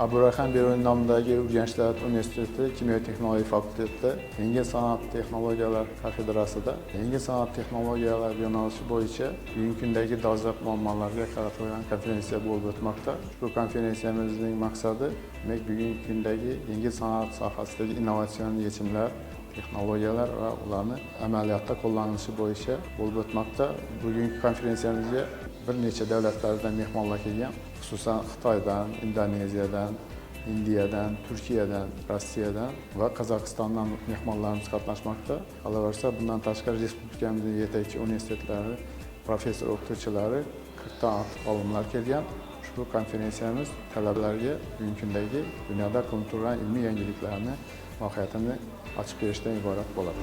Abu Rayhon Beruniy nomidagi Urganch davlat universiteti kimyo texnologiya fakultetida yengil sanoat texnologiyalar kafedrasida yengil sanoat texnologiyalari yo'nalishi bo'yicha bugungi kundagi dolzarb muammolarga qaratilgan konferensiya bo'lib o'tmoqda. Ushbu konferensiyamizning maqsadi, demak, bugungi kundagi yengil sanoat sohasidagi innovatsion yechimlar, texnologiyalar va ularni amaliyotda qo'llanilishi bo'yicha bo'lib o'tmoqda. Bugungi konferensiyamizga bir necha davlatlardan mehmonlar kelgan, xususan Xitoydan, Indoneziyadan, Indiyadan, Turkiyadan, Rossiyadan va Qozog'istondan mehmonlarimiz qatnashmoqda. Qolaversa, bundan tashqari respublikamizning yetakchi universitetlari professor o'qituvchilari, 40dan ortiq olimlar kelgan. Ushbu konferensiyamiz talabalarga bugungi kundagi dunyoda qilinib turgan ilmiy yangiliklarni mohiyatini ochib berishdan iborat bo'ladi.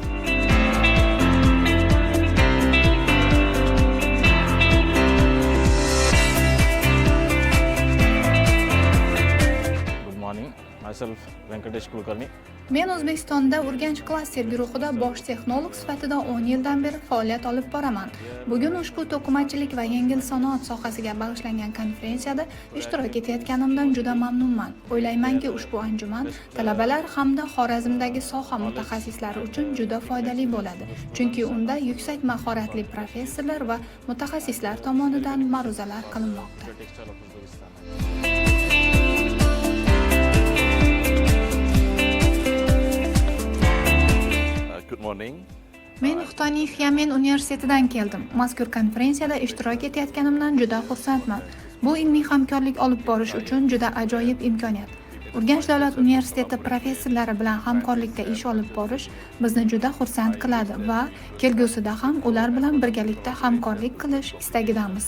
Good morning. Myself Venkatesh Kulkarni. Men O'zbekistonda Urganch klaster guruhida bosh texnolog sifatida 10 yildan beri faoliyat olib boraman. Bugun ushbu to'qimachilik va yengil sanoat sohasiga bag'ishlangan konferensiyada ishtirok etayotganimdan juda mamnunman. O'ylaymanki, ushbu anjuman talabalar hamda Xorazmdagi soha mutaxassislari uchun juda foydali bo'ladi. Chunki unda yuksak mahoratli professorlar va mutaxassislar tomonidan ma'ruzalar qilinmoqda. Textile of Uzbekistan. Good morning. Men Xitoyning Xiamen universitetidan keldim. Mazkur konferensiyada ishtirok etayotganimdan juda xursandman. Bu ilmiy hamkorlik olib borish uchun juda ajoyib imkoniyat. Urganch davlat universiteti professorlari bilan hamkorlikda ish olib borish bizni juda xursand qiladi va kelgusida ham ular bilan birgalikda hamkorlik qilish istagidamiz.